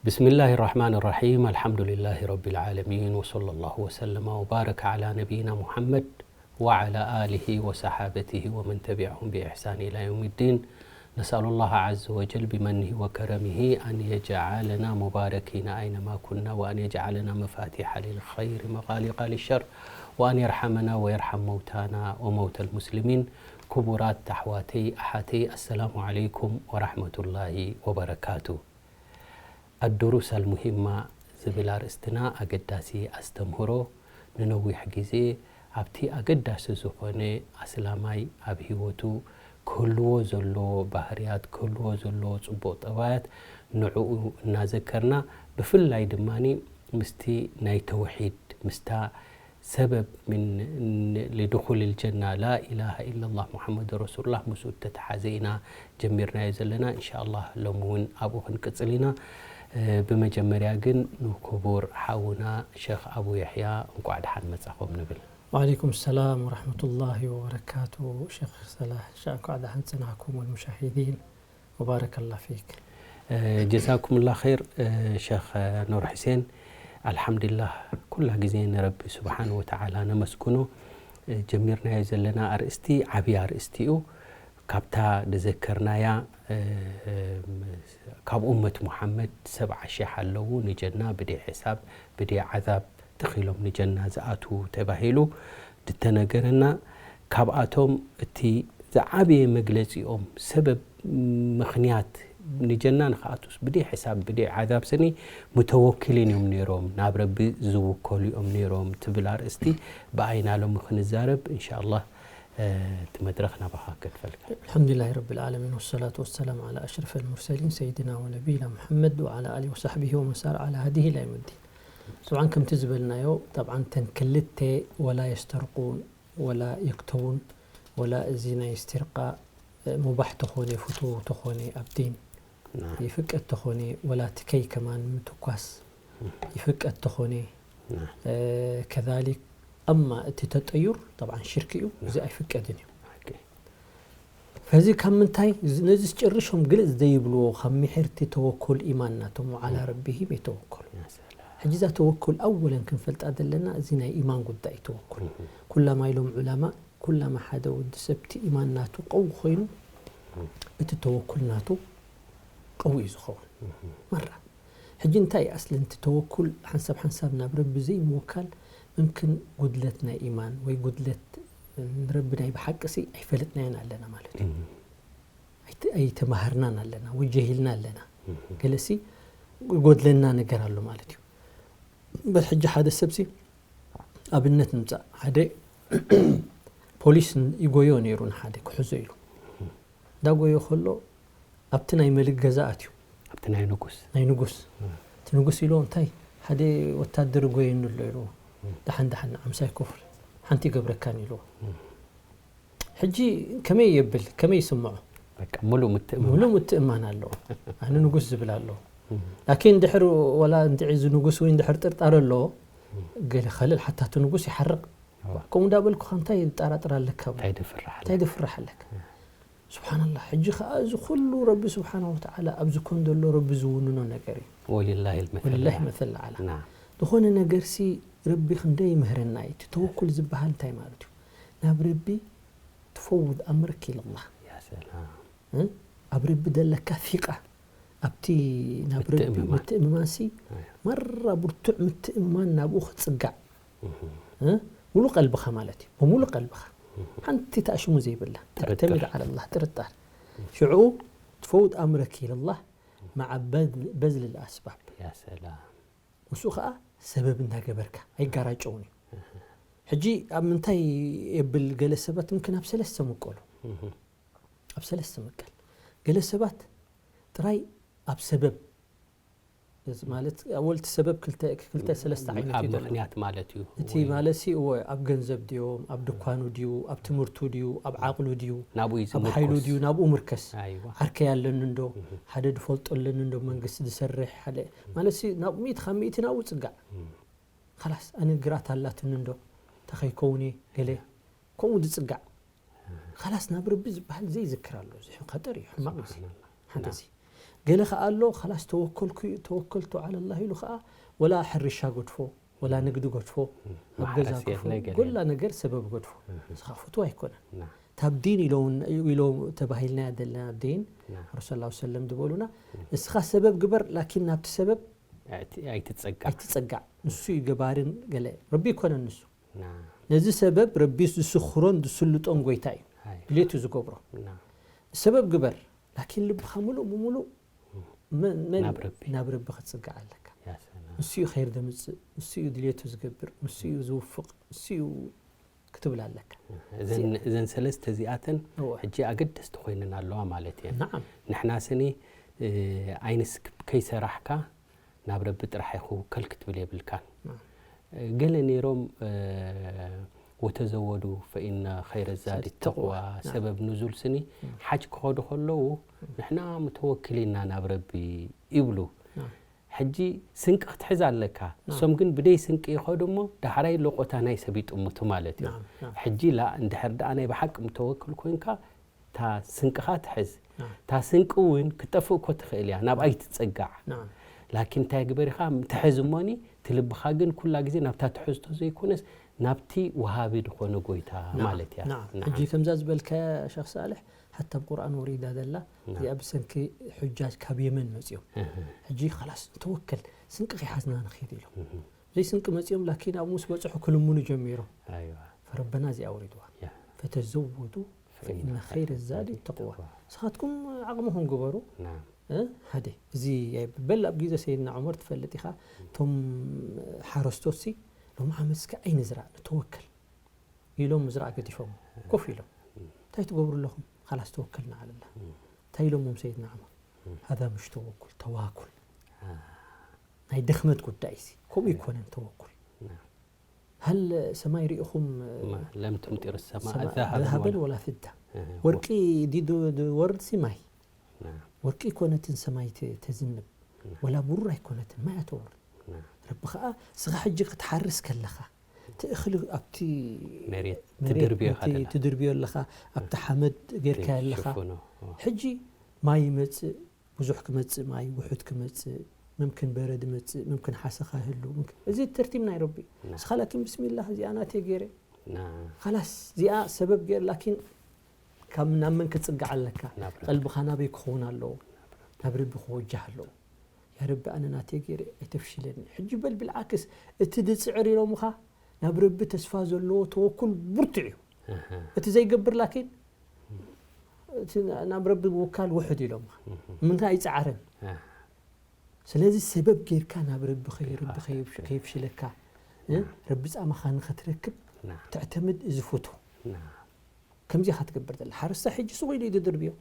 بسم الله الرحمن الرحيم. الحمد لله رب العالمين، وصلى الله وسلم وبارك على نبينا محمد وعلى آله وصحابته ومن تبعهم بإحسان إلى يوم الدين. نسأل الله عز وجل بمنه وكرمه أن يجعلنا مباركين أينما كنا، وأن يجعلنا مفاتيح للخير مغاليق للشر، وأن يرحمنا ويرحم موتانا وموتى المسلمين. ክቡራት ኣሕዋተይ ኣሓተይ፣ ኣሰላሙ ዓለይኩም ወራሕመቱላሂ ወበረካቱ። ኣዱሩስ ኣልሙሂማ ዝብል ኣርእስትና ኣገዳሲ ኣስተምህሮ፣ ንነዊሕ ግዜ ኣብቲ ኣገዳሲ ዝኾነ ኣስላማይ ኣብ ህይወቱ ክህልዎ ዘለዎ ባህርያት፣ ክህልዎ ዘለዎ ጽቡቕ ጠባያት፣ ንዕኡ እናዘከርና፣ ብፍላይ ድማ ምስቲ ናይ ተውሒድ፣ ምስታ ሰበብ ምን ልድኹል ልጀና ላኢላሃ ኢላላህ ሙሓመድ ረሱሉላህ ምስኡ እተተሓዘ ኢና ጀሚርናዮ ዘለና። እንሻኣላህ ሎሚ እውን ኣብኡ ክንቅጽል ኢና። ብመጀመርያ ግን ንክቡር ሓውና ሸኽ ኣቡ የሕያ እንቋዕ ደሓን መጻኹም ንብል። ወዓለይኩም ሰላም ወራሕመቱላሂ ወበረካቱ። ሸኽ ሰላሕ ሻ እንኳዕ ደሓን ጽናሕኩም ወልሙሻሂዲን ወባረከላ ፊክ። ጀዛኩምላ ኸይር። ሸኽ ኑር ሕሴን፣ ኣልሓምዱሊላህ ኩላ ግዜ ንረቢ ስብሓን ወተዓላ ነመስግኖ። ጀሚርናዮ ዘለና ኣርእስቲ ዓብዪ ኣርእስቲ እዩ። ካብታ ዝዘከርናያ ካብ ኡመት ሙሓመድ ሰብዓ ሺሕ ኣለዉ ንጀና ብደይ ሕሳብ ብደይ ዓዛብ ተኺሎም ንጀና ዝኣትዉ ተባሂሉ ዝተነገረና፣ ካብኣቶም እቲ ዝዓበየ መግለጺኦም ሰበብ ምኽንያት ንጀና ንኽኣቱስ ብደይ ሕሳብ ብደይ ዓዛብ ስኒ ሙተወኪሊን እዮም ነይሮም፣ ናብ ረቢ ዝውከሉ እዮም ነይሮም ትብል ኣርእስቲ ብኣይና ሎሚ ክንዛረብ እንሻኣላህ። እቲ መድረኽ ናባኻ ከልፈልካ። الحمد لله رب العالمين والصلاة والسلام على أشرف المرسلين سيدنا ونبينا محمد وعلى آله وصحبه ومن سار على هديه إلى يوم الدين. طبعا ከምቲ ዝበልናዮ طبعا ተን ክልተ ولا يسترقون ولا يكتوون ولا እዚ ናይ استرقاء ሙባሕ ተኾነ ፍቱው ተኾነ ኣብ ዲን ይፍቀድ ተኾነ ولا ትከይ ከማን ምትኳስ ይፍቀድ ተኾነ كذلك أما እቲ ተጠዩር طبعا ሽርክ እዩ፣ እዚ ኣይፍቀድን እዩ። ፈዚ ካብ ምንታይ ነዚ ጨርሾም ግልጽ ዘይብልዎ ካብ ምሕርቲ ተወኩል ኢማን ናቶም وعلى ربهم يتوكلون። ሕጂ እዛ ተወኩል ኣወለን ክንፈልጣ ዘለና እዚ ናይ ኢማን ጉዳይ ተወኩል ኩላማ ኢሎም ዑለማ ኩላማ ሓደ ወዲ ሰብ እቲ ኢማን ናቱ ቀዊ ኮይኑ እቲ ተወኩል ናቱ ቀዊ እዩ ዝኸውን። መራ ሕጂ እንታይ እዩ ኣስሊ እቲ ተወኩል ሓንሳብ ሓንሳብ ናብ ረቢ ዘይምውካል ምምክን ጉድለት ናይ ኢማን ወይ ጉድለት ንረቢ ናይ ብሓቂ ሲ ኣይፈለጥናዮን ኣለና ማለት እዩ። ኣይተ- ኣይተማሃርናን ኣለና ወይ ጀሂልና ኣለና። ገለሲ ይጎድለና ነገር ኣሎ ማለት እዩ። በል ሕጂ ሓደ ሰብ ሲ ኣብነት ንምፃእ ሓደ ፖሊስ ይጎዮ ነይሩ ንሓደ ክሕዞ ኢሉ እንዳጎዮ ከሎ ኣብቲ ናይ መሊክ ገዛ ኣትዩ ኣብቲ ናይ ንጉስ ናይ ንጉስ እቲ ንጉስ ኢልዎ እንታይ ሓደ ወታደር ጎየኒ ኣሎ ኢልዎ ደሓን ደሓን ዓምሳይ ክፍል ሓንቲ ይገብረካን ኢልዎ ሕጂ ከመይ የብል ከመይ ይስምዖ በቃ ሙሉ ምትእምማን ሙሉ ምትእማን ኣለዎ ኣነ ንጉስ ዝብል ኣለዎ ላኪን ድሕር ወላ እንድዒ እዚ ንጉስ ወይ እንድሕር ጥርጣረ ኣለዎ ገለ ከልል ሓታ እቲ ንጉስ ይሓርቕ ከምኡ እንዳበልኩኻ እንታይ ይጠራጥር ኣለካ እንታይ ድፍራሕ እንታይ ድፍራሕ ኣለካ ስብሓንላህ ሕጂ ከዓ እዚ ኩሉ ረቢ ስብሓን ወተዓላ ኣብዚ ኮን ዘሎ ረቢ ዝውንኖ ነገር እዩ ወሊላህ ልመሰል ወሊላህ መሰል ዓላ ናም ዝኾነ ነገርሲ ረቢ ክንደይ ይምህረና እዩ እቲ ተወኩል ዝበሃል እንታይ ማለት እዩ ናብ ረቢ ትፈውድ ኣምርክ ኢለላህ ያ ሰላም እ? ኣብ ረቢ ዘለካ ፊቃ ኣብቲ ናብ ረቢ ምትእምማን። ምትእምማንሲ ኣያ። መራ ብርቱዕ ምትእምማን ናብኡ ክፅጋዕ እ? ሙሉ ቀልብኻ ማለት እዩ ብሙሉ ቀልብኻ ሓንቲ ተኣሽሙ ዘይብላ ተዕተሚድ ዓለላህ ጥርጣር ሽዑ ትፈውድ ኣምረክ ኢለላህ መዓ በዝል ኣስባብ ያ ሰላም ንሱ ከዓ ሰበብ እናገበርካ ኣይጋራጨውን እዩ ሕጂ ኣብ ምንታይ የብል ገለ ሰባት ምክን ኣብ ሰለስተ ምቀሉ ኣብ ሰለስተ ምቀል ገለ ሰባት ጥራይ ኣብ ሰበብ እዚ ማለት ኣወልቲ ሰበብ ክልተ ክልተ ሰለስተ ዓይነት ኣብ ይደሎ ምክንያት ማለት እዩ እቲ ወይ ማለት ሲ እወ ኣብ ገንዘብ ድዮም ኣብ ድኳኑ ድዩ ኣብ ትምህርቱ ድዩ ኣብ ዓቅሉ ድዩ ናብኡ እዩ ኣብ ሓይሉ ዝምርኮስ ድዩ ናብኡ ምርከስ ኣይዋ ዓርከይ ኣለኒ እንዶ ሓደ ድፈልጦ ኣለኒ እንዶ መንግስቲ ዝሰርሕ ሓደ ማለት ሲ ናብ ሚእቲ ካብ ሚእቲ ናብኡ ፅጋዕ እም። ካላስ ኣነ ግራት ኣላትኒ እንዶ ተኸይከውን እየ ገለ ከምኡ ዝፅጋዕ ካላስ ናብ ረቢ ዝበሃል ዘይዝክር ኣሎ እዚ ከጠር እዩ ሕማቕ እዚ ሓደ እዚ ገለ ከኣ ኣሎ፣ ኸላስ ተወከልኩ፣ ተወከልቱ ዓለላህ ኢሉ ኸኣ፣ ወላ ሕርሻ ገድፎ፣ ወላ ንግዲ ገድፎ፣ ኣብ ገዛ ማሕረስ ኮፍ፣ የለ ገለ ጎላ የለ። ነገር ሰበብ ገድፎ። እህ። ንስኻ ፍቱው ኣይኮነን። ና። ታብ ዲን ኢሎም፣ ኢሎም ተባሂልና ዘለና ዲን፣ ና። ረሱል ሰለላሁ ዐለይሂ ወሰለም ዝበሉና፣ ና። ንስኻ ሰበብ ግበር፣ ላኪን ናብቲ ሰበብ ኣይቲ-፣ ኣይትጸጋዕ። ኣይትጸጋዕ። ንሱ እዩ ገባርን ገለ። ረቢ ኣይኮነን ንሱ። ና። ነዚ ሰበብ ረቢ ዝስኽሮን ዝስልጦን ጎይታ እዩ። ኣይ። ድሌቱ ዝገብሮ። ና። ሰበብ ግበር፣ ላኪን ልብኻ ምሉእ ብምሉእ መን፣ መን ናብ ረቢ። ናብ ረቢ ክትጽጋዕ ኣለካ። ያ ሰላም። ንሱ እዩ ኸይር ዘምጽእ፣ ንሱ እዩ ድሌቱ ዝገብር፣ ንሱ እዩ ዝውፍቕ፣ ንሱ እዩ ክትብል ኣለካ። እዘን፣ እዘን ሰለስተ እዚኣተን እወ። ሕጂ ኣገደስቲ ኮይነን ኣለዋ ማለት እየን። ነዓም። ንሕና ስኒ፣ እ፣ ኣይንስክብ ከይሰራሕካ ናብ ረቢ ጥራሕ ኢኹ ከል ክትብል የብልካን። ነዓም። ገለ ነይሮም፣ እ፣ ወተዘወዱ ፈኢነ ኸይረ ዛዲ ዛዲ ተቕዋ፣ ተቕዋ። ነዓም። ሰበብ ንዙል ስኒ ነዓም። ሓጅ ክኸዱ ከለዉ፣ ነዓም። ንሕና ሙተወክል ኢና ናብ ረቢ ይብሉ። ነዓም። ሕጂ ስንቂ ክትሕዝ ኣለካ። ነዓም። እሶም ግን ብደይ ስንቂ ይኸዱ እሞ፣ ዳሕራይ ሎቆታ ናይ ሰብ ይጥምቱ ማለት እዩ። ነዓም፣ ነዓም። ሕጂ ላ፣ እንድሕር ደኣ ናይ ብሓቂ ሙተወክል ኮይንካ፣ እታ ስንቅኻ ትሕዝ። ነዓም። እታ ስንቂ እውን ክትጠፍእ እኮ ትኽእል እያ፣ ናብኣ ኣይትጸጋዕ። ነዓም። ላኪን እንታይ ግበር ኢኻ፣ ትሕዝ እሞኒ፣ እቲ ልብኻ ግን ኩላ ግዜ ናብታ ትሕዝቶ ዘይኮነስ፣ ናብቲ ወሃቢ ዝኾነ ጎይታ ነዓም፣ ማለት እያ። ነዓም። ነዓም። ሕጂ ከምዛ ዝበልካያ ሸኽ ሳልሕ፣ ሓታ ኣብ ቁርኣን ወሪዳ ዘላ፣ ነዓም። እዚኣ ብሰንኪ ሑጃጅ ካብ የመን መጺኦም። እህ። ሕጂ ኸላስ ንተወከል፣ ስንቂ ከይሓዝና ንኸይድ ኢሎም። እህ። ዘይስንቂ መጺኦም፣ ላኪን ኣብኡ ምስ በጽሑ ክልምኑ ጀሚሮም። ኣይዋ። ፈረበና እዚኣ ኣውሪድዋ። ያ። ፈተዘወዱ ፈኢነ ፈኢነ ኸይረ ኸይረ ዛዲ ዛዲ ተቕዋ። ተቕዋ። ንስኻትኩም ዓቕምኹም ግበሩ። ናም። እ? ሓደ፣ እዚ ኣይብል። በል ኣብ ግዜ ሰይድና ዑመር ትፈልጥ ኢኻ፣ እቶም ሓረስቶትሲ፣ "ሎም ዓመት እስከ ኣይንዝራእ፣ ንተወከል" ኢሎም ምዝራእ ገዲፎም፣ ኮፍ ኢሎም። እም። "እንታይ ትገብሩ ኣለኹም?" "ኻላስ ተወከልና ዓለላህ።" እም። እንታይ ኢሎሞም ሰይድና ዑመር? እም። "ሃዛ ምሽ ተወኩል፣ ተዋኩል። አ። ናይ ድኽመት ጉዳይ እዚ፣ ከምኡ እም። ኣይኮነን ተወኩል። ናም። ሃል ሰማይ ርኢኹም፣ ማ-፣ ለም ቱምጢሩ ሰማእ ሰማእ ዘሃበን ዘሃበን ወላ ወላ ፍዳ። እህ፣ ወርቂ ወ- ዲዱ ዝወርድ ሲ ማይ። ናም። ወርቂ ኣይኮነትን ሰማይ ተ-፣ ተዝንብ። ናም። ወላ ብሩር ኣይኮነትን፣ ማይ ኣተወርድ። ናም። ረቢ ኸኣ፣ ስኻ ሕጂ ክትሓርስ ከለኻ፣ እቲ እኽሊ ኣብቲ መሬት መሬት ትድርብዮ ነቲ ከለኻ። ትድርብዮ ኣለኻ፣ ኣብቲ ሓመድ ጌርካዮ ኣለኻ። ትሽፍኖ። ኦ። ሕጂ ማይ ይመጽእ፣ ብዙሕ ክመጽእ ማይ፣ ውሑድ ክመጽእ፣ ምምክን በረድ ይመጽእ፣ ምምክን ሓሰኻ ይህሉ፣ ምምክን፣ እዚ ተርቲብ ናይ ረቢ። ና። ንስኻ ላኪን ብስሚላህ፣ እዚኣ ናተይ ገይረ። ና። ኻላስ፣ እዚኣ ሰበብ ገይረ፣ ላኪን ካብ ናብ መን ክትጽጋዕ ኣለካ? ናብ ረቢ። ቀልብኻ ናበይ ክኸውን ኣለዎ? ናብ ረቢ ክወጃህ ኣለዎ። ያ ረቢ፣ ኣነ ናተይ ገይረ፣ ኣይተፍሽለኒ። ሕጂ በል ብልዓክስ፣ እቲ ዝጽዕር ኢሎምኻ፣ ናብ ረቢ ተስፋ ዘለዎ ተወኩል ብርቱዕ እዩ። ኣሃ። እቲ ዘይገብር ላኪን፣ እቲ ናብ ረቢ ምውካል ውሑድ ኢሎምኻ። እህ። ንምንታይ ኣይጸዓረን? ኣሃ። ስለዚ ሰበብ ጌርካ ናብ ረቢ ኸይ-፣ ረቢ ከይፍ-፣ ከይፍሽለካ፣ እ? ና። ረቢ ጻማኻ ንኸትረክብ ና። ተዕተምድ እዚ ፍቱ። ና። ከምዚ ኢኻ ትገብር ዘላ። ሓረስታይ ሕጂ ሱቕ ኢሉ እዩ ዝድርብዮ።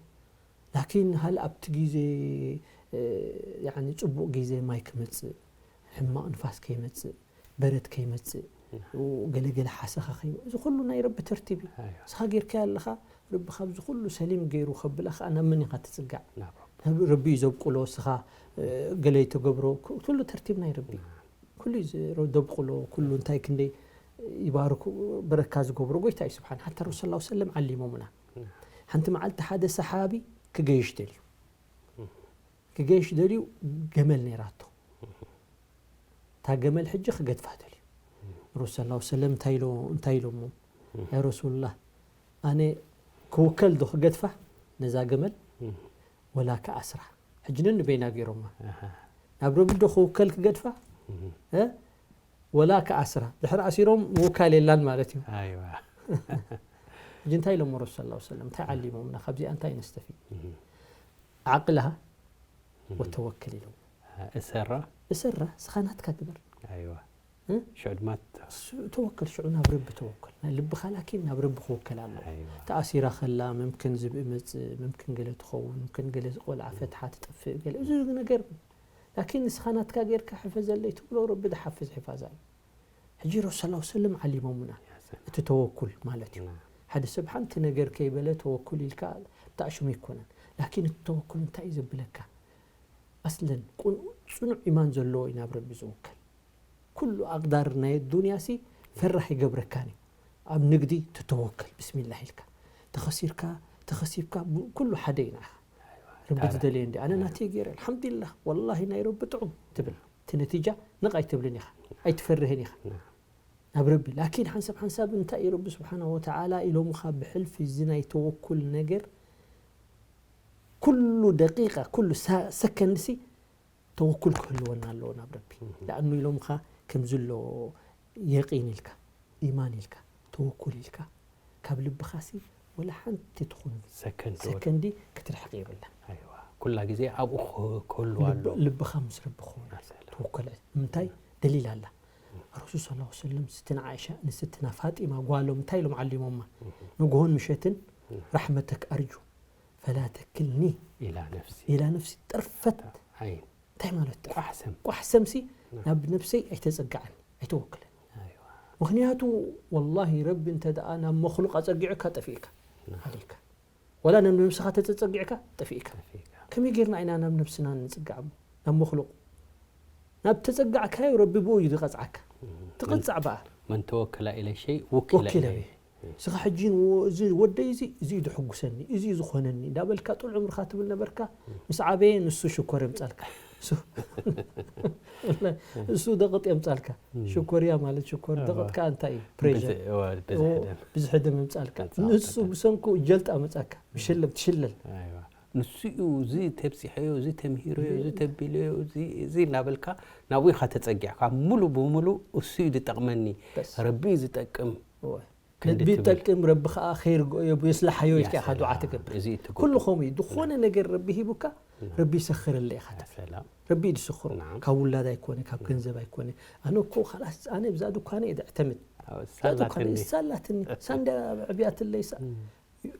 ላኪን ሃል ኣብቲ ግዜ፣ እ፣ ያዕኒ ጽቡቕ ግዜ ማይ ክመጽእ፣ ሕማቕ ንፋስ ከይመጽእ፣ በረድ ከይመጽእ፣ ና። ገለ ገለ ሓሰኻ ከይ-፣ እዚ ኩሉ ናይ ረቢ ተርቲብ እዩ። ኣዮ። ንስኻ ጌርካዮ ኣለኻ፣ ረቢ ካብዚ ኩሉ ሰሊም ገይሩ ከብላ ኸኣ ናብ መን ኢኻ ትጽጋዕ? ናብ ረቢ። ናብ ረቢ እዩ ዘብቁሎ፣ ንስኻ፣ እ፣ ገለ ይተገብሮ፣ ኩ-፣ ኩሉ ተርቲብ ናይ ረቢ። ና። ኩሉ እዩ ዝ-፣ ሮ-፣ ዘብቁሎ፣ ኩሉ እንታይ ክንደይ ይባርኩ፣ በረካ ዝገብሮ ጎይታ እዩ ስብሓን። ሓታ ረሱል ሰለላሁ ዐለይሂ ወሰለም ዓሊሞምና። ና። ሓንቲ መዓልቲ ሓደ ሰሓቢ ክገይሽ ደልዩ። እህ። ክገይሽ ደልዩ ገመል ነይራቶ። እህ። እታ ገመል ሕጂ ክገድፋ ደልዩ። እህ። ረሱል ሰለላሁ ዐለይሂ ወሰለም እንታይ ኢሎ-፣ እንታይ ኢሎሞ? እህ። "ያ ረሱሉላህ፣ ኣነ ክውከል ዶ ክገድፋ ነዛ ገመል? እህ። ወላ ክኣስራ?" ሕጂ ነንበይና ገይሮማ። ኣሃ። ናብ ረቢ ዶ ክውከል ክገድፋ? እህ። እ? ወላ ክኣስራ? ድሕሪ ኣሲሮም ምውካል የላን ማለት እዩ። ኣይዋ። ሕጂ እንታይ ኢሎሞ ረሱል ሰለላሁ ዐለይሂ ወሰለም? እንታይ ዓሊሞምና? ካብዚኣ እንታይ ነስተፊድ? እህ። ዓቅልሃ እህ። ወተወከል ኢሎም። እሰራ? እሰራ፣ ስኻ ናትካ ግበር። ኣይዋ። እ? ሽዑ ድማ ት-፣ ስ-፣ ተወከል፣ ሽዑ ናብ ረቢ ተወከል። ናይ ልብኻ ላኪን ናብ ረቢ ክውከል ኣለዎ። ኣይዋ። ተኣሲራ ከላ፣ ምምክን ዝብኢ መጽእ፣ ምምክን ገለ ትኸውን፣ ምምክን ገለ ቆልዓ ፈትሓ ትጠፍእ፣ ገለ እዚ ነገር። ላኪን ንስኻ ናትካ ጌርካ ሕፈዘለይ ትብሎ፣ ረቢ ዝሓፍዝ ሕፋዛ እዩ። ሕጂ ረሱል ሰለላሁ ዐለይሂ ወሰለም ዓሊሞምና ያ ሰላም። እቲ ተወኩል ማለት እዩ። ና። ሓደ ሰብ ሓንቲ ነገር ከይበለ ተወኩል ኢልካ ብጣዕሽሙ ኣይኮነን። ላኪን እቲ ተወኩል እንታይ እዩ ዘብለካ? ኣስለን ቁን-፣ ጽኑዕ ኢማን ዘለዎ እዩ ናብ ረቢ ዝውከል። ኩሉ ኣቕዳር ናይ ዱንያ ሲ ፈራሕ ይገብረካን እዩ። ኣብ ንግዲ ተተወከል፣ ብስሚላህ ኢልካ። ተኸሲርካ፣ ተኸሲብካ፣ ብ-፣ ኩሉ ሓደ እዩ ንዓኻ። ብዝደለየ እንዲ ኣነ ናተይ ገይረ ኣልሓምዱሊላህ ወላሂ ናይ ረቢ ጥዑም ትብል። እቲ ነቲጃ ነቕ ኣይትብልን ኢኻ፣ ኣይትፈርህን ኢኻ ናብ ረቢ። ላኪን ሓንሳብ ሓንሳብ እንታይ እዩ ረቢ ስብሓናሁ ወተዓላ ኢሎምኻ ብሕልፊ እዚ ናይ ተወኩል ነገር ኩሉ ደቂቃ ኩሉ ሰከንድሲ ተወኩል ክህልወና ኣለዎ ናብ ረቢ። ለኣኑ ኢሎምኻ ከምዚ ኣሎ የቂን ኢልካ ኢማን ኢልካ ተወኩል ኢልካ ካብ ልብኻሲ ወላ ሓንቲ ትኹን ሰከንድ ክትርሕቕ የብላን። ኩላ ግዜ ኣብኡ ክህሉ ኣሎ። ልብኻ ምስ ረቢ ክኸውን ተወከል። ምንታይ ደሊል ኣላ። ረሱል ስ ሰለም ስትን ዓእሻ ንስትና ፋጢማ ጓሎም እንታይ ኢሎም ዓሊሞማ? ንግሆን ምሸትን ራሕመተክ ኣርጁ ፈላ ተክልኒ ኢላ ነፍሲ ኢላ ነፍሲ ጠርፈት ዓይን እንታይ ማለት ቋሕሰም ቋሕሰምሲ ናብ ነፍሰይ ኣይተፀጋዕን ኣይተወክለን። ምክንያቱ ወላሂ ረቢ እንተ ደኣ ናብ መክሉቅ ኣፀጊዑካ ጠፊእካ ሓሊልካ ወላ ናብ ነብስኻ ተፀፀጊዕካ ጠፊእካ። ከመይ ጌርና ኢና ናብ ነብስና ንፅጋዕ እሞ ናብ መክሉቅ ናብ ተፀጋዕካዮ ረቢ ብኡ እዩ ዝቐፅዓካ። ትቕፃዕ በኣ መን ተወከላ ኢለ ሸይ ውኪላ ወኪለ ኢለ ስኻ ሕጂ እዚ ወደይ እዚ እዚ እዩ ዝሕጉሰኒ እዚ እዩ ዝኾነኒ እንዳበልካ ጡል ዕምርኻ ትብል ነበርካ። ምስ ዓበየ ንሱ ሽኮር የምጻልካ። እሱ ደቕጥ የምጻልካ። ሽኮርያ ማለት ሽኮር ደቕጥካ እንታይ እዩ? ፕሬር ብዝሒ ደም የምጻልካ። ንሱ ብሰንኩ ጀልጣ መጻካ ብሸለብ ትሽለል። ንሱ እዩ እዚ ተብፂሐዮ እዚ ተምሂረዮ እዚ ተቢለዮ እዚ እናበልካ ናብኡ ኢኻ ተፀጊዕካ። ሙሉ ብሙሉ እሱ እዩ ዝጠቕመኒ ረቢ እዩ ዝጠቅም። ቢጠቅም ረቢ ከዓ ር የስላሓዮ ኢልካ ኢኻ ዱዓ ትገብር። ኩሉ ከምኡ እዩ። ዝኾነ ነገር ረቢ ሂቡካ ረቢ ይሰኽርለ ኢኻ ትብል። ረቢ እዩ ዝስኽሮ። ካብ ውላድ ኣይኮነ ካብ ገንዘብ ኣይኮነ። ኣነ እኮ ላስ ኣነ ብዛ ድኳነ እየ ዘዕተምድ። ሳላትኒ ሳንዳ ዕብያትለይ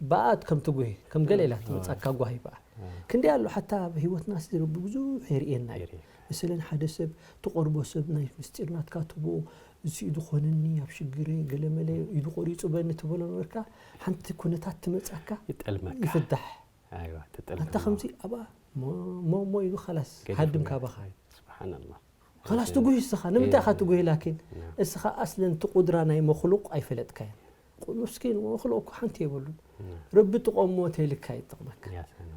ብኣት ከም ትጉሂ ከም ገለ ኢላ ትመፃካ ጓሂ በኣ። ክንደይ ኣሎ ሓታ ኣብ ህይወትና ረቢ ብዙሕ የርእየና እዩ። መሰለን ሓደ ሰብ ትቐርቦ ሰብ ናይ ምስጢር ናትካ ትቦ እዚ ዝኾነኒ ኣብ ሽግረ ገለመለ ኢዱ ቆሪፁ በኒ ትበሎ ነበርካ። ሓንቲ ኩነታት ትመፃካ ይጠልመካ ይፍዳሕ። ኣይዋ ኣንታ ከምዚ ኣብኣ ሞሞ ኢሉ ካላስ ሃድም ካባኻ እዩ። ስብሓንላ ካላስ ትጉሂ እስኻ ንምንታይ ኢኻ ትጉሂ ላኪን እስኻ ኣስለን እቲ ቁድራ ናይ መክሉቅ ኣይፈለጥካዮን። ምስኪን መክሉቅ እኮ ሓንቲ የብሉን። ረቢ ጥቆሞ ተይልካ ይጠቕመካ።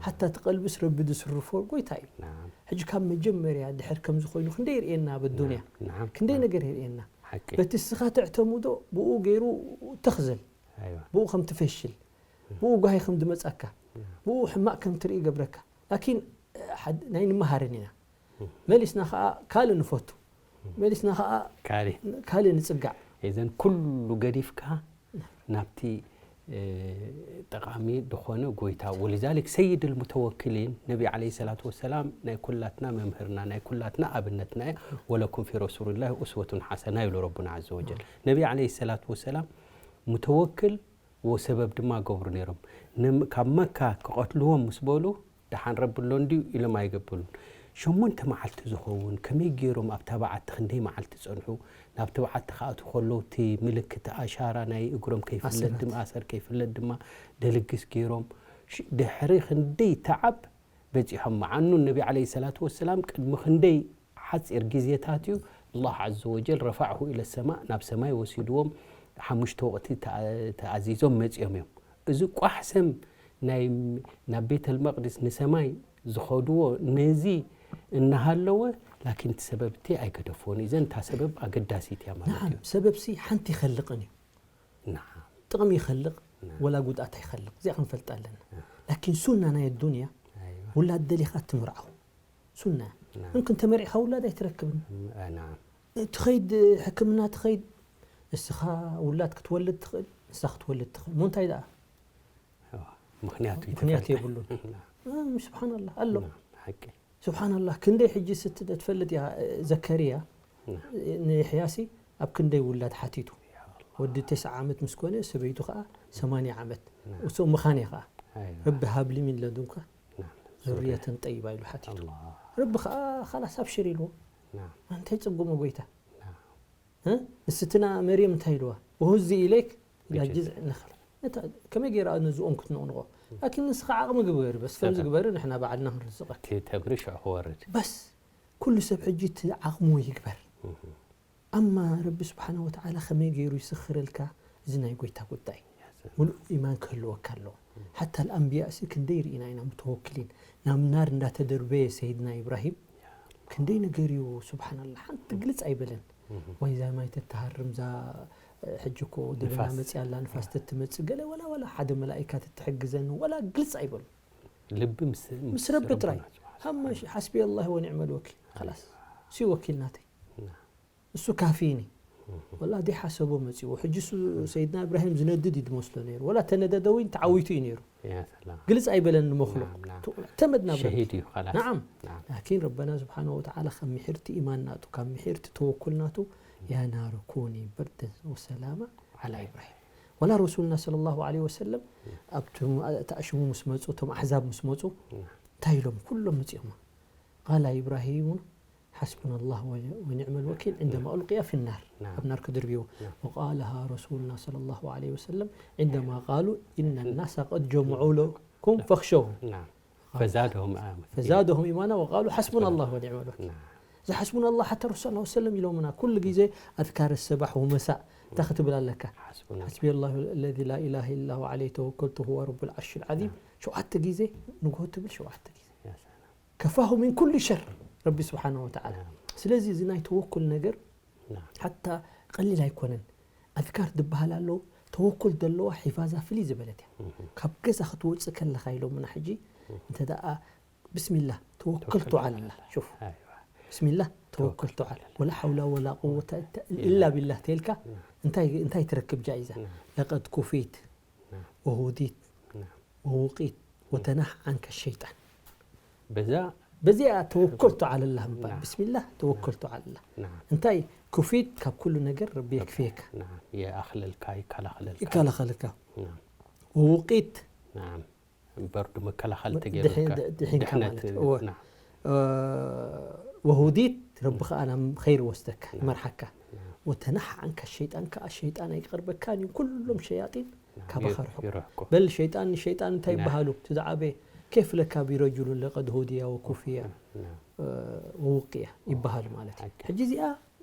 ሓታ ትቐልብስ ረቢ ዝስርፎ ጎይታ እዩ። ሕጂ ካብ መጀመርያ ድሕር ከምዚ ኮይኑ ክንደይ ይርእየና ኣብ ኣዱንያ ክንደይ ነገር ይርእየና። በቲ እስኻ ትዕተሙዶ ብኡ ገይሩ ተኽዘል ብኡ ከም ትፈሽል ብኡ ጓሂ ከም ዝመጻካ ብኡ ሕማቕ ከም ትርኢ ይገብረካ። ላኪን ናይ ንመሃርን ኢና መሊስና ከዓ ካልእ ንፈቱ መሊስና ከዓ ካልእ ንጽጋዕ። እዘን ኩሉ ገዲፍካ ናብቲ ጠቓሚ ዝኾነ ጎይታ ወሊዛሊክ ሰይድ ልሙተወክሊን ነቢ ዓለ ሰላት ወሰላም ናይ ኩላትና መምህርና ናይ ኩላትና ኣብነትና እየ። ወለኩም ፊ ረሱሉላህ ኡስወቱን ሓሰና ይብሉ ረቡና ዘ ወጀል። ነቢ ዓለ ሰላት ወሰላም ሙተወክል ዎ ሰበብ ድማ ገብሩ ነይሮም። ካብ መካ ክቐትልዎም ምስ በሉ ደሓን ረቢ ኣሎ እንድዩ ኢሎም ኣይገበሉን። ሸሞንተ መዓልቲ ዝኸውን ከመይ ገይሮም ኣብታ በዓቲ ክንደይ መዓልቲ ጸንሑ። ናብቲ በዓቲ ክኣትዉ ከለዉ እቲ ምልክት ኣሻራ ናይ እግሮም ከይፍለጥ ድማ ኣሰር ከይፍለጥ ድማ ደልግስ ገይሮም። ድሕሪ ክንደይ ተዓብ በጺሖም። መዓኑ ነቢ ዓለይሂ ሰላቱ ወሰላም ቅድሚ ክንደይ ሓጺር ግዜታት እዩ ኣላህ ዓዘ ወጀል ረፋዕሁ ኢለ ሰማእ ናብ ሰማይ ወሲድዎም ሓሙሽተ ወቕቲ ተኣዚዞም መጺኦም እዮም። እዚ ቋሕሰም ናይ ናብ ቤተል መቕዲስ ንሰማይ ዝኸድዎ ነዚ እናሃለወ ላኪን እቲ ሰበብቲ ኣይገደፍዎን። እዘን እታ ሰበብ ኣገዳሲት እያ ማለት እዩ። ሰበብሲ ሓንቲ ይኸልቕን እዩ። ጥቕሚ ይኸልቕ ወላ ጉድኣት ኣይኸልቕ እዚኣ ክንፈልጥ ኣለና። ላኪን ሱና ናይ ኣዱንያ ውላድ ደሊኻ ትምርዓው ሱና እያ። ምምክን ተመሪዕኻ ውላድ ኣይትረክብን። ትኸይድ ሕክምና ትኸይድ እስኻ ውላድ ክትወልድ ትኽእል ንሳ ክትወልድ ትኽእል። ሞ እንታይ ደኣ ምኽንያቱ ምኽንያት የብሉን። ስብሓንላህ ኣሎ። ስብሓንላህ ክንደይ ሕጂ ስት ትፈልጥ እያ። ዘከርያ ንይሕያሲ ኣብ ክንደይ ውላድ ሓቲቱ ወዲ ተስዓ ዓመት ምስ ኮነ ሰበይቱ ከዓ ሰማንያ ዓመት እሶም ምኻን እየ ከዓ ረቢ ሃብሊ ሚን ለዱንካ ዙርየተን ጠይባ ኢሉ ሓቲቱ። ረቢ ከዓ ካላስ ኣብሽር ኢልዎ። እንታይ ፅጉሞ ጎይታ እስትና መርየም እንታይ ኢልዋ? ወሁዚ ኢለይክ ኢላ ጅዝዕ ነኽል። ከመይ ገይራ ነዚ ኦም ክትነቕንቖ? ላኪን ንስኻ ዓቕሚ ግበር በስ ከምዚ ግበር ንሕና ባዕልና ክንርዝቐክ። እቲ ተምሪ ሽዑ ክወርድ። በስ ኩሉ ሰብ ሕጂ እቲ ዓቕሙ ይግበር። ኣማ ረቢ ስብሓነ ወተዓላ ከመይ ገይሩ ይስኽረልካ እዚ ናይ ጎይታ ጉዳይ። ሙሉእ ኢማን ክህልወካ ኣለዎ። ሓታ ኣልኣንብያእሲ ክንደይ ርኢና ኢና፣ ሙተወክሊን ናብ ናር እንዳተደርበየ ሰይድና ኢብራሂም ክንደይ ነገር እዩ። ስብሓንላ፣ ሓንቲ ግልጽ ኣይበለን። ወይ እዛ ማይ ተተሃርም፣ እዛ ሕጂ እኮ ደበና ንፋስ። መፅያ ኣላ፣ ንፋስ ተትመፅእ ገለ፣ ወላ ወላ ሓደ መላኢካ ተትሕግዘን፣ ወላ ግልጽ ኣይበሉ። ልቢ ምስ ምስ ረቢ ጥራይ። ሓማ ሓስቢ ኣላህ ወኒዕመል ወኪል። ኸላስ፣ እሱ ወኪል ናተይ፣ እሱ ካፊኒ። ወላ ደይሓሰቦ መፂዎ። ሕጂ እሱ ሰይድና እብራሂም ዝነድድ እዩ ዝመስሎ ነይሩ። ወላ ተነደደ እውን ተዓዊቱ እዩ ነይሩ። ግልፅ ኣይበለን ንመክሉቅ። ተመድ ናብ ረቢ። ሸሂድ እዩ፣ ኸላስ። ናዓም። ናዓም። ላኪን ረበና ስብሓነ ወተዓላ ካብ ምሒርቲ ኢማን ናቱ፣ ካብ ምሒርቲ ተወኩል ናቱ፣ ያ ናሩ ኩኒ በርደን ወሰላማ ዓላ ኢብራሂም። ወላ ረሱልና ሰለላሁ ዐለይሂ ወሰለም ኣብቲ ተኣሽሙ ምስ መፁ፣ እቶም ኣሕዛብ ምስ መፁ፣ እንታይ ኢሎም? ኩሎም መፂኦማ። ቃላ ኢብራሂሙ ሓስቡና ላህ ወ-፣ ወኒዕመል ወኪል ዕንደማ ኡልቅያ ፊ ናር፣ ናብ። ኣብ ናር ክድርብዎ። ናብ። ወቃለሃ ረሱሉና ሰለላሁ ዐለይሂ ወሰለም ዕንደማ ቃሉ ኢነ ናሳ ቀድ ጀምዑ ለኩም ፈኽሸው። ናብ። ፈዛደሁም ኣመ-፣ ፈዛደሁም ኢማና ወቃሉ ሓስቡና ላህ ወኒዕመል ወኪል። ናብ። እዚ ሓስቡና ላህ ሓታ ረሱል ሰለላሁ ዐለይሂ ወሰለም ኢሎምና። ኩሉ ግዜ ኣዝካር ሰባሕ ወመሳእ እንታይ ክትብል ኣለካ? ሓስቡና። ሓስቢ ላሁ ለዚ ላ ኢላሃ ኢላ ሁወ ዐለይሂ ተወከልቱ ሁወ ረቡል ዓርሽል ዓዚም። ናብ። ሸውዓተ ግዜ ንግሆ ትብል፣ ሸውዓተ ግዜ። ያ ሰላም። ከፋሁ ሚን ኩሊ ሸር ረቢ ስብሓነ ወተዓላ። ናም። ስለዚ እዚ ናይ ተወኩል ነገር ናም። ሓታ ቀሊል ኣይኮነን። ኣዝካር ዝበሃል ኣሎ፣ ተወኩል ዘለዋ ሒፋዛ ፍልይ ዝበለት እያ። እህ። ካብ ገዛ ክትወፅእ ከለኻ ኢሎምና ሕጂ፣ እህ። እንተ ደኣ ብስሚላህ ተወከልቱ ተወከልቱ ዓለላህ። ሹፍ። ኣይዋ። ብስሚላህ ተወከልቱ ተወከልቱ ዓለ-፣ ዓለላህ። ወላ ሓውላ ወላ ቁወታ እተ-፣ ኢላ ኢላ ቢላህ ተልካ፣ ናም። እንታይ፣ እንታይ ትረክብ ጃኢዛ? ናም። ለቀድ ኩፊት ናም። ወሁዲት ናም። ወውቂት ወተናህ ዓንከ ሸይጣን። በዛ በዚኣ ተወከልቱ ዓለላህ ምባል። ናም። ብስሚላህ ተወከልቱ ዓለላህ። ናም። እንታይ? ኩፊት፣ ካብ ኩሉ ነገር ረቢ የክፍየካ። ናም። የኣኽለልካ፣ ይከላኸለልካ። ይከላኸለልካ። ናም። ወውቂት። ናም። በርዱ መከላኸሊ መ-፣ ተገይሩልካ። ድሒ-፣ ድ-፣ ድሒንካ ድሕነት፣ ማለት። እወ። ናም። እ፣ ወሁዲት፣ ረቢ ኸኣ ናብ ኸይር ወስደካ፣ ናም። ይመርሓካ። ናም። ወተናሕ ዓንካ ሸይጣን ከኣ፣ ሸይጣን ኣይቀርበካን እዩ። ኩሎም ሸያጢን ናም። ካባኻ ይር-፣ ርሑቕ። ይርሕቁ። በል ሸይጣን ንሸይጣን እንታይ ናም። ይበሃሉ? እቲ ዝዓበየ፣ ኬፍ ለካ ቢረጁሉን ለቀድ ሁዲያ ወኩፍያ፣ ናም። እ፣ ወውቅያ ይበሃል ማለት እዩ። ሓቂ። ሕጂ እዚኣ፣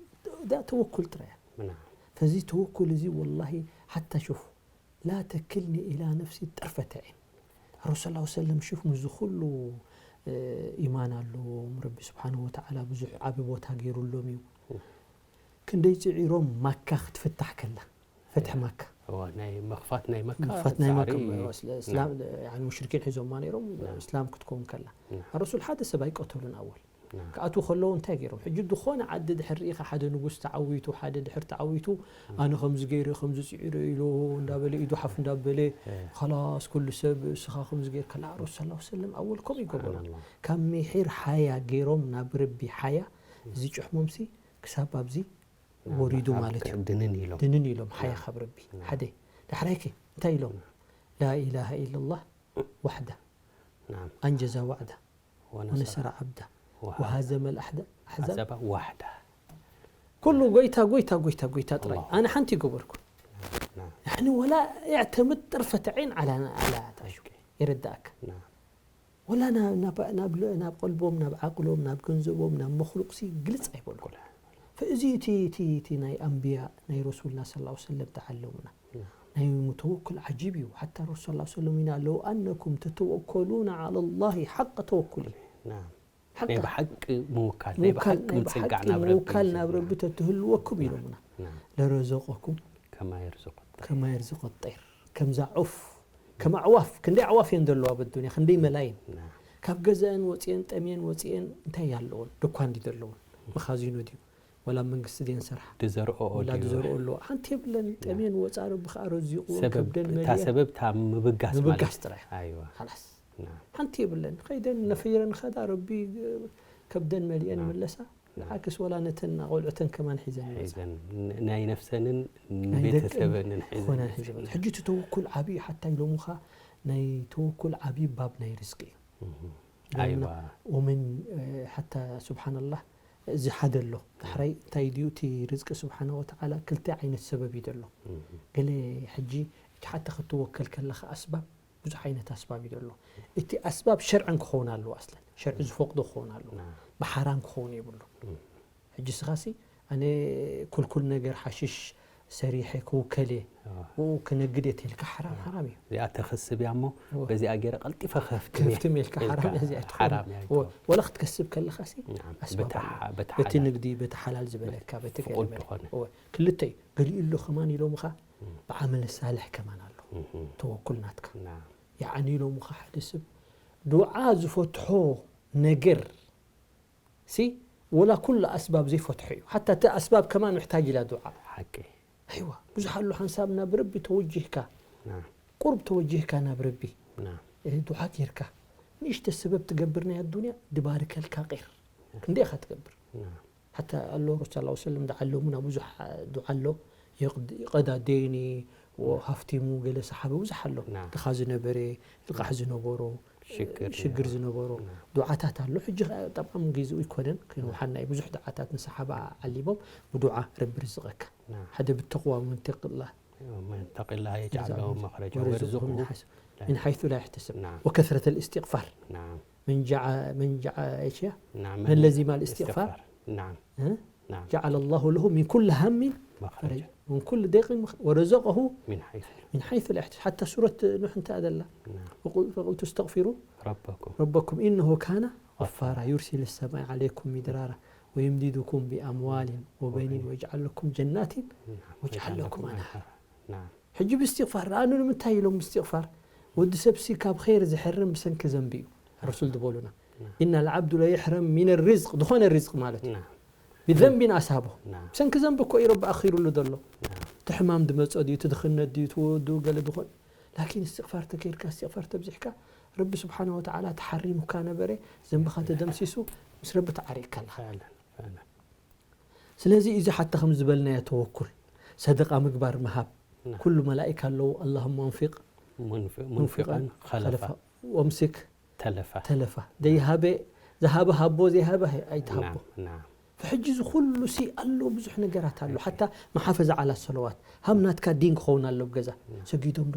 እዚኣ ተወኩል ጥራይ እያ። ናም። ፈዚ ተወኩል እዚ ወላሂ ሓታ ሹፍ፣ ላ ተክልኒ ኢላ ነፍሲ ጠርፈተ ዒን። ረሱል ሰለላሁ ዐለይሂ ወሰለም ሹፍ፣ ምስዚ ኩሉ፣ እ፣ ኢማን ኣለዎም፣ ረቢ ስብሓነሁ ወተዓላ ብዙሕ ዓቢ ቦታ ገይሩሎም እዩ። እም። ክንደይ ጽዒሮም ማካ ክትፍታሕ ከላ፣ ፈትሒ ማካ። እዋ፣ ናይ ምኽፋት ናይ መካ ምኽፋት ናይ ማካ፣ ጻዕሪ። እዋ፣ እስላ-፣ እስላም፣ ናም። ያኒ ሙሽሪኪን ሒዞማ ነይሮም፣ ናም። እስላም ክትከውን ከላ። ናም። ረሱል ሓደ ሰብ ኣይቀተሉን ኣወል። ናም። ክኣትዉ ከለዉ እንታይ ገይሮም? ሕጂ ዝኾነ ዓዲ ድሕር ርኢኻ፣ ሓደ ንጉስ ተዓዊቱ፣ ሓደ ድሕር ተዓዊቱ፣ እም። ኣነ ከምዚ ገይረ፣ ከምዚ ጽዒረ ኢሉ እንዳበለ፣ ኢዱ ሓፍ እንዳበለ፣ እ። ኸላስ ኩሉ ሰብ እስኻ ከምዚ ገይርካ፣ ላ፣ ረሱል ሰለላሁ ዐለይሂ ወሰለም ኣወል ከምኡ ይገበሩ። ስብሓንላህ። ካብ ምሒር ሓያ ገይሮም ናብ ረቢ ሓያ፣ እም። እዚ ጭሕሞምሲ ክሳብ ኣብዚ ናም፣ ወሪዱ ኣብ ማለት እዩ። ድንን ኢሎም። ድንን ኢሎም፣ ሓያ ናም። ካብ ረቢ። ናም። ሓደ። ዳሕራይከ እንታይ ኢሎም? ናም። ላ ኢላሃ ኢለላህ ዋሕዳ። ናም። ኣንጀዛ ዋዕዳ። ወነሰረ ወነሰረ ዓብዳ። ወሃ-፣ ወሃዘመል ኣሕዳ-፣ ኣሕዛብ። ኣሕዛባ ዋሕዳ። ኩሉ ጎይታ፣ ጎይታ፣ ጎይታ፣ ጎይታ ጥራይ። ኣላሁ። ኣነ ሓንቲ ይገበርኩ። ናም። ያኒ ወላ የዕተምድ ጥርፈተ ዐይን ዓላ፣ ዓላ ታሹ። ኦኬ። ይርዳእካ። ናም። ወላ ና-፣ ናብ፣ ናብ ል-፣ ናብ ቀልቦም፣ ናብ ዓቅሎም፣ ናብ ገንዘቦም፣ ናብ መኽሉቅሲ ግልጽ ኣይበሉ። ኩላ። ፈእዚ እቲ፣ እቲ፣ እቲ ናይ ኣንብያ፣ ናይ ረሱልና ሰለላሁ ዐለይሂ ወሰለም ተዓለሙና። ናም። ናይ ሙተወክል ዓጂብ እዩ። ሓታ ረሱል ሰለላሁ ዐለይሂ ወሰለም ኢና፣ ለው ኣነኩም ተተወከሉና ዐለላሂ ሓቀ ተወኩሊ። ናም። ሓቃ። ናይ ብሓቂ ምውካል፣ ናይ ምውካል፣ ብሓቂ ናይ ምጽጋዕ ብሓቂ ናብ ረቢ ምውካል ናብ ዝብል። ረቢ ተትህልወኩም ናም። ኢሎምና። ናም። ለረዘቀኩም ከማ የርዝቁ ጠይር። ከማ የርዝቁ ጠይር። ከምዛ ዑፍ፣ ከም ኣዕዋፍ፣ ክንደይ ኣዕዋፍ እየን ዘለዋ በዱንያ፣ ክንደይ መላይን። ናም። ካብ ገዛኤን ወጺኤን፣ ጠምየን ወጺኤን፣ እንታይ ኣለዎን? ድኳን ድዩ ዘለዎን? መኻዚኖ ድዩ? ወላ መንግስቲ ድየን ሰርሓ? ድዘርኦኦ ወላ ድዩ? ድዘርኦ ኣለዎ? ሓንቲ የብለን። ናም። ጠምየን ወጻ፣ ረቢ ከኣ ረዚቕወን፣ ሰበብ፣ ከብደን እታ መሊአን። ሰበብ እታ ምብጋስ ምብጋስ ማለት። ጥራይ። ኣይዋ። ኻላስ። ናም። ሓንቲ የብለን። ኸይደን ነፊረን ኸዳ፣ ረቢ ከብደን መሊአን ናም። ይምለሳ። ናም። ብዓክስ ወላ ነተን ኣቆልዑተን ከማን ሒዘን ይመጻ። ሒዘን፣ ን-፣ ናይ ነፍሰንን ናይ ደቀን ንቤተሰበንን ሒዘን ኾና ይመጻ። ሒዘን። ሕጂ እቲ ተወኩል ዓብዪ ሓታ ኢሎምኻ ናይ ተወኩል ዓብዪ ባብ ናይ ርዝቂ እዩ። እህ። ኢሎምና ኣይዋ። ወመን፣ እ፣ ሓታ ስብሓንላህ እዚ ሓደ ኣሎ። ዳሕራይ እንታይ ድዩ እቲ ርዝቂ ስብሓነ ወተዓላ ክልተ ዓይነት ሰበብ እዩ ዘሎ። እህ። ገለ ሕጂ እቲ ሓታ ክትወከል ከለኻ ኣስባብ ብዙሕ ዓይነት ኣስባብ እዩ ዘሎ። እቲ ኣስባብ ሸርዕን ክኸውን ኣለዎ፣ ኣስለን ሸርዒ ዝፈቅዶ ክኸውን ኣለዎ። ናም። ብሓራም ክኸውን የብሉ። እም። ሕጂ ስኻሲ ኣነ ኩልኩል ነገር ሓሽሽ ሰሪሐ ክውከል እየ፣ እወ። ብኡ ክነግድ እየ ተልካ ሓራም ሓራም እዩ። እዚኣ ተኽስብ እያ እሞ እወ። በዚኣ ገይረ ቀልጢፈ ከፍትም እየ ከፍትም ኢልካ ሓራም ኢልካ እያ እዚኣ ትኸውን። ሓራም እያ እወ፣ ይትኸውን። ወላ ክትከስብ ከለኻሲ ናም፣ ኣስባብ በቲ ኣለዎ። ሓ- በቲ በቲ ሓላል። ንግዲ በቲ ሓላል ዝበለካ በቲ ገለ ፍቑድ በለ። ዝኾነ። እወ፣ ክልተ እዩ። ገሊኡ ኣሎ ከማን ኢሎምኻ ብዓመል ሳልሕ ከማን ኣሎ። እም። ተወኩል ናትካ ናም። ያዓኒ ኢሎምኻ ሓደ ሰብ ዱዓ ዝፈትሖ ነገር ሲ ወላ ኩሉ ኣስባብ ዘይፈትሖ እዩ። ሓታ እቲ ኣስባብ ከማን ምሕታጅ ኢላ ዱዓ። ሓቂ። ኣይዋ ብዙሕ ኣሎ ሓንሳብ ናብ ረቢ ተወጂህካ ናም። ቁርብ ተወጂህካ ናብ ረቢ ናም። እ፣ ዱዓ ጌርካ ንእሽተ ሰበብ ትገብር ናይ ኣዱንያ ድባርከልካ ቂር ክንደይ ኢኻ ትገብር። ናም። ሓታ ኣሎ ረሱል ሰለላሁ ዐለይሂ ወሰለም ደዓለሙና ብዙሕ ዱዓ ኣሎ። የቕድ- ይቐዳ ደይኒ ወ- ሃፍቲሙ ገለ ሰሓቢ ብዙሕ ኣሎ። ናም። ድኻ ዝነበረ ልቓሕ ዝነበሮ ሽግር ሽግር ነይሩ። ዝነበሮ ናም። ዱዓታት ኣሎ። ሕጂ ጠብዓም ግዜኡ ኣይኮነን ክንውሓና እዩ። ብዙሕ ዱዓታት ንሰሓባ ዓሊሞም ብዱዓ ረቢ ርዝቐካ ናም። ሓደ ብተቕዋ ወመን ተቂላህ من اتق الله يجعل له مخرجا ወርዝቁሁ ويرزقه ምን ሓይሱ لا- لا يحتسب نعم وكثرة الاستغفار نعم من جعل من جعل ايش يا نعم من لزم الاستغفار. نعم ها؟ نعم جعل الله له من كل هم مخرجا من كل ضيق مخ- ورزقه من حيث من حيث لا يحتسب. حتى سورة نوح انت هذا الله نعم وقل- فقلت استغفروا ربكم ربكم إنه كان غفارا يرسل السماء عليكم مدرارا ويمددكم بأموال وبنين ويجعل لكم جنات نعم ويجعل لكم أنهارا. نعم ሕጂ ብእስትቕፋር ረኣኑ ንምንታይ ኢሎም ብእስትቕፋር ወዲ ሰብሲ ካብ ኸይር ዝሕርም ብሰንኪ ዘንቢ እዩ ረሱል ዝበሉና إن العبد ليحرم من الرزق ዝኾነ ርዝቅ ማለት እዩ نعم ብዘንቢን ኣሳቦ نعم ብሰንኪ ዘንቢ እኮ እዩ ረቢ ኣኺሩሉ ዘሎ نعم እቲ ሕማም ድመፀ ድዩ እቲ ድኽነት ድዩ እቲ ወዱ ገለ ዝኾነ ላኪን እስትቕፋር ተገይርካ እስትቕፋር ተብዚሕካ ረቢ ስብሓን ወተዓላ ተሓሪሙካ ነበረ ዘንብኻ ተደምሲሱ ምስ ረቢ ተዓሪቕካ ኣለኻ فعلا فعلا ስለዚ እዚ ሓታ ከም ዝበልናዮ ተወኩል ሰደቃ ምግባር ምሃብ نعم ኩሉ መላኢካ ኣለዉ اللهم أنفق منف- منفقا منفقا خلفا خلفا وأمسك تلفا ተለፋ ዘይሃበ ዝሃበ ሃቦ ዘይሃበ ኣይትሃቦ نعم نعم ሕጂ እዚ ኩሉ ሲ ኣሎ ብዙሕ ነገራት ኣሎ ሓታ መሓፈዛ ዓላ ሰለዋት ሃም ናትካ ዲን ክኸውን ኣሎ ኣብ ገዛ ሰጊዶም ዶ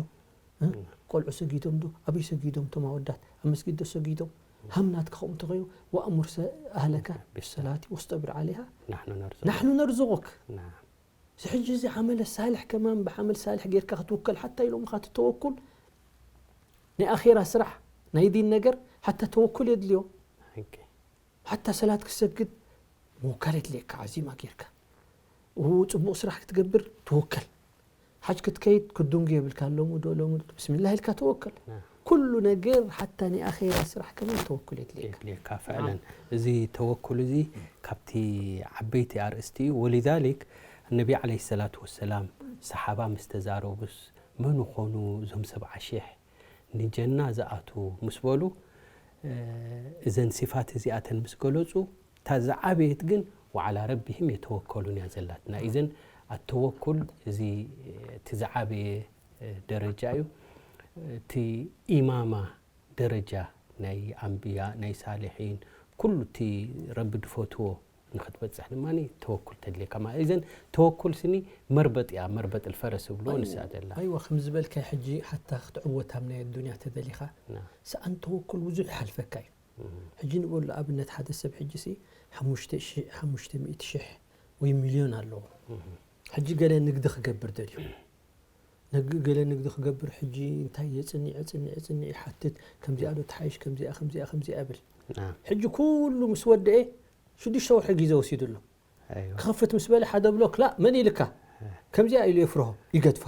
እ? ቆልዑ ሰጊዶም ዶ ኣበይ ሰጊዶም እቶም ኣወዳት ኣብ መስጊድ ዶ ሰጊዶም ሃም ናትካ ከምኡ እንተኸዩ وأمر أهلك بالصلاة واصطبر عليها نحن نرزق نحن نرزقك نعم እዚ ሕጂ እዚ ዓመለ ሳልሕ ከማን ብዓመል ሳልሕ ጌርካ ክትውከል ሓታ ኢሎምኻ እቲ ተወኩል ናይ ኣኼራ ስራሕ ናይ ዲን ነገር ሓታ ተወኩል የድልዮ حقي ሓታ ሰላት ክትሰግድ ምውካል የድልየካ ዓዚማ ጌርካ ው ፅቡቕ ስራሕ ክትገብር ተወከል ሓጅ ክትከይድ ክዱንጉ የብልካ ሎሚ ዶ ሎሚ ዶ ብስሚላህ ኢልካ ተወከል نعم ኩሉ ነገር ሓታ ናይ ኣኼራ ስራሕ ከማን ተወኩል የድልየካ የድልየካ فعلا እዚ ተወኩል እዚ ካብቲ ዓበይቲ ኣርእስቲ እዩ ولذلك النبي عليه الصلاة والسلام ሰሓባ ምስ ተዛረቡስ መን ኾኑ እዞም ሰብዓ ሽሕ ንጀና ዝኣትዉ ምስ በሉ እ፣ እዘን ሲፋት እዚኣተን ምስ ገለፁ እታ ዝዓበየት ግን وعلى ربهم يتوكلون እያ ዘላትና ኢዘን ኣተወኩል እዚ እቲ ዝዓበየ እ፣ ደረጃ እዩ እቲ ኢማማ ደረጃ ናይ ኣንብያ ናይ ሳልሒን ኩሉ እቲ ረቢ ድፈትዎ ንክትበፅሕ ድማ ተወኩል ተድልየካ ማለት እዘን ተወኩል ስኒ መርበጥ እያ መርበጥ الفرس ዝብልዎ ንሳ ዘላ ኣይዋ ከም ዝበልካይ ሕጂ ሓታ ክትዕወት ኣብ ናይ ኣዱንያ ተደሊኻ ና ሰኣን ተወኩል ብዙሕ ይሓልፈካ እዩ ሕጂ ንበሉ ኣብነት ሓደ ሰብ ሕጂ ሲ ሓሙሽተ ሺ- ሓሙሽተ ሚእቲ ሽሕ ወይ ሚልዮን ኣለዎ ሕጂ ገለ ንግዲ ክገብር ደልዩ ነግ- ገለ ንግዲ ክገብር ሕጂ እንታይ የፅኒዕ የፅኒዕ የፅኒዕ ይሓትት ከምዚኣ ዶ ተሓይሽ ከምዚኣ ከምዚኣ ከምዚኣ እብል ና ሕጂ ኩሉ ምስ ወደአ ሽዱሽተ ወርሒ ግዜ ወሲዱ ኣሎ ኣይዋ ክኸፍት ምስ በለ ሓደ ብሎክ ላ መን ኢልካ ከምዚኣ ኢሉ የፍርሆ ይገድፋ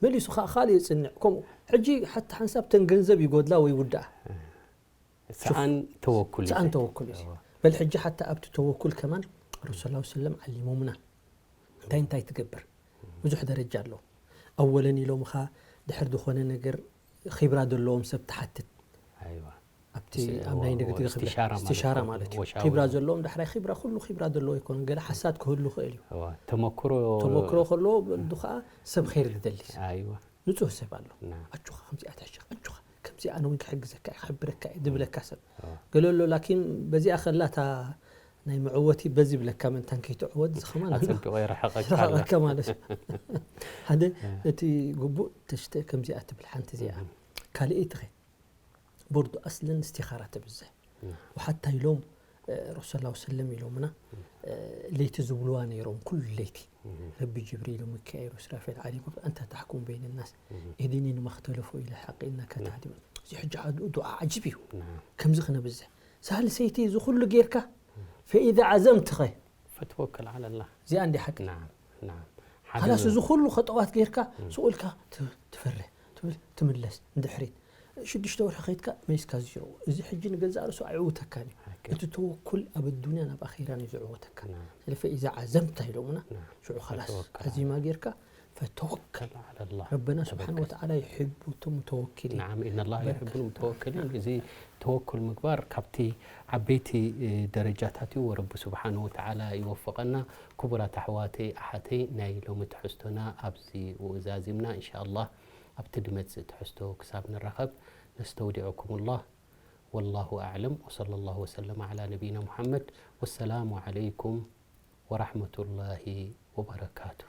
መሊሱ ከዓ ካልእ የፅንዕ ከምኡ ሕጂ ሓቲ ሓንሳብ ተን ገንዘብ ይጎድላ ወይ ውዳኣ ሰኣን ተወኩል እዩ ሰኣን ዘይ- ተወኩል እዩ እዋ። በል ሕጂ ሓታ ኣብቲ ተወኩል ከማን ረሱል ላ ሰለም ዓሊሞምና እንታይ እንታይ ትገብር ብዙሕ ደረጃ ኣለዎ ኣወለን ኢሎምኻ ድሕር ዝኾነ ነገር ኺብራ ዘለዎም ሰብ ትሓትት ኣይዋ ኣብቲ ኣብ ናይ ንግዲ እስትሻራ ማለት እስትሻራ እዩ። ማለት እዩ ወሻውር። ኺብራ ዘለዎም ዳሕራይ ኺብራ ኩሉ ኺብራ ዘለዎ ኣይኮነን ገለ ሓሳድ ክህሉ ይኽእል እዩ እዋ፣ ተመክሮ ተመክሮ ከለዎ ብልዱ ከዓ ሰብ ኸይር ዝደሊ ኣይዋ ንፁህ ሰብ ኣሎ ና ኣጆኻ ከምዚኣ ትሕሸኽ ኣጆኻ ከምዚኣ ኣነ እውን ክሕግዘካ እየ ክሕብረካ እየ ዝብለካ ሰብ እዋ። ገለ ኣሎ ላኪን በዚኣ ከላ እታ ናይ መዕወቲ በዚ ብለካ ምእንታን ከይትዕወት እዚ ከማን ኣሎ ኣፀቢቑ ይርሕቐካ ኣሎ ይርሕቐካ ማለት እዩ ሓደ ነቲ ግቡእ ተሽተ ከምዚኣ ትብል ሓንቲ እዚኣ ካልኣይቲ ኸ ቦርዱ ኣስለን እስቲኻራ ተብዝሕ ወሓታ ኢሎም ረሱል ሰለላሁ ሰለም ኢሎምና። ለይቲ ዝብልዋ ነይሮም ኩሉ ለይቲ። ረቢ ጅብሪል ሚካኤል ወስራፌል ዓሊም ኣንታ ታሕኩም በይነ ናስ እህዲኒ ንመክተለፎ ኢለ ሓቂ ኢልናካ ተዓሊም። እዚ ሕጂ ዓዱ ዱዓ ዓጅብ እዩ። ከምዚ ክነብዝሕ ሳልሰይቲ እዚ ኩሉ ጌርካ ፈኢዛ ዓዘምትኸ فتوكل على الله እዚኣ እንዲ ሓቂ نعم نعم ሓደ ካላስ እዚ ኩሉ ከጠዋት ጌርካ ስቑልካ ት- ትፈርህ ትብል ትምለስ ንድሕሪት ሽዱሽተ ወርሒ ከይድካ መይስካ ዚሮ። እዚ ሕጂ ንገዛእ ርእሱ ኣይዕውተካን እዩ። እቲ ተወኩል ኣብ ኣዱንያን ኣብ ኣኼራን እዩ ዝዕወተካ። نعم ስለ ፈኢዛ ዓዘምታ ኢሎምና نعم ሽዑ ካላስ فتوكل ዓዚማ ጌርካ ፈተወከል توكل على الله ረበና ስብሓን ወተዓላ ይሕቡ እቶም ሙተወኪሊን። نعم إن الله በረካ። يحب المتوكلين እዚ ተወኩል ምግባር ካብቲ ዓበይቲ እ፣ ደረጃታት እዩ። ወረቢ ስብሓን ወተዓላ ይወፍቐና። ክቡራት ኣሕዋተይ ኣሓተይ ናይ ሎሚ ትሕዝቶና ኣብዚ ዛዚምና እንሻ ኣላህ ኣብቲ ድመፅእ ትሕዝቶ ክሳብ ንራኸብ ነስተውዲዐኩም ላህ ወላሁ ኣዕለም ወሰለ ላሁ ወሰለም ዓላ ነቢይና ሙሓመድ ወሰላሙ ዓለይኩም ወራሕመቱላሂ ወበረካቱ